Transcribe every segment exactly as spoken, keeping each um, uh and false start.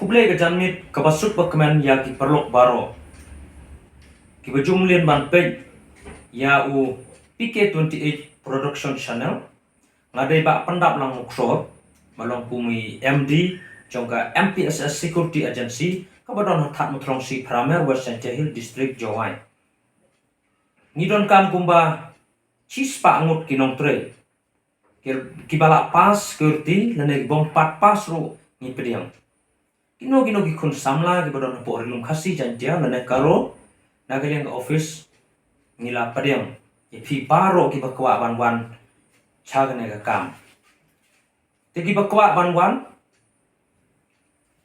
Khublei ka janmiet kaba suk ba kmen ïa ki paralok baroh kiba ju mlien ban peit ïa u P K twenty-eight Production Channel. Nga dei Bah Pyndaplang Muksor, ba long kum i M D jong ka M P S S Security Agency kaba don ha Thadmuthrong C, Phramer, West Jaintia Hills District, Jowai. Ngi donkam kumba shispah ngut ki nongtrei, ki, kiba la pass ki riti lane ki bym pat pass ruh ngi pdiang. Kino kino ki khun samla kiba don hapoh Ri Lum Khasi Jaintia lane Garo, na ka liang ka office ngi la pdiang ïa phi baroh kiba kwah ban wan sha kane ka kam. Te kiba kwah ban wan,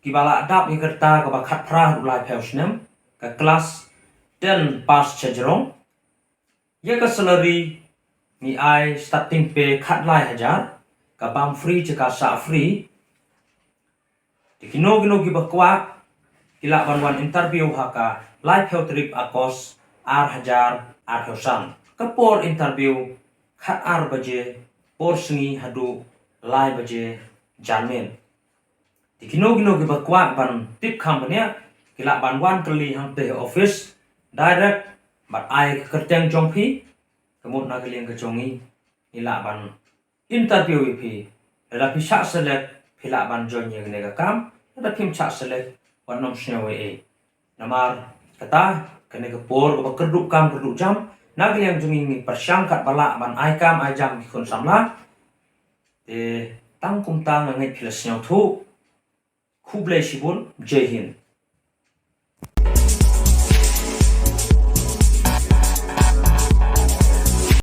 kiba la dap ïa ka rta kaba khatphra haduh laiphew snem, ka class ten pass shajrong. Ïa ka salary ngi ai starting pay khatlai hajar, ka bam free, ka sah free. Te kino kino kiba kwah ki lah ban wan interview ha ka laiphew tarik August ar hajar arphew san. Ka por interview khatar baje por sngi haduh lai baje janmiet. Te kino kino kiba kwah ban tip kham bniah ki lah ban wan kylli hangtei office direct bad ai ka kyrteng jong phi. Ka mut na ka liang ka jong ngi, ngi lah ban interview ïa phi. Lada phi shah select phi lah ban join ïa kane ka kam, lada phim shah select wat nym sngew ei ei. Namar kata kane ka por kaba kyrduh kam kyrduh jam, na ka liang jong ngi ngi pyrshang katba lah ban ai kam ai jam ki khun samla. Te tang kumta nga ngeit phi la sngewthuh. Khublei shibun, Jai Hind.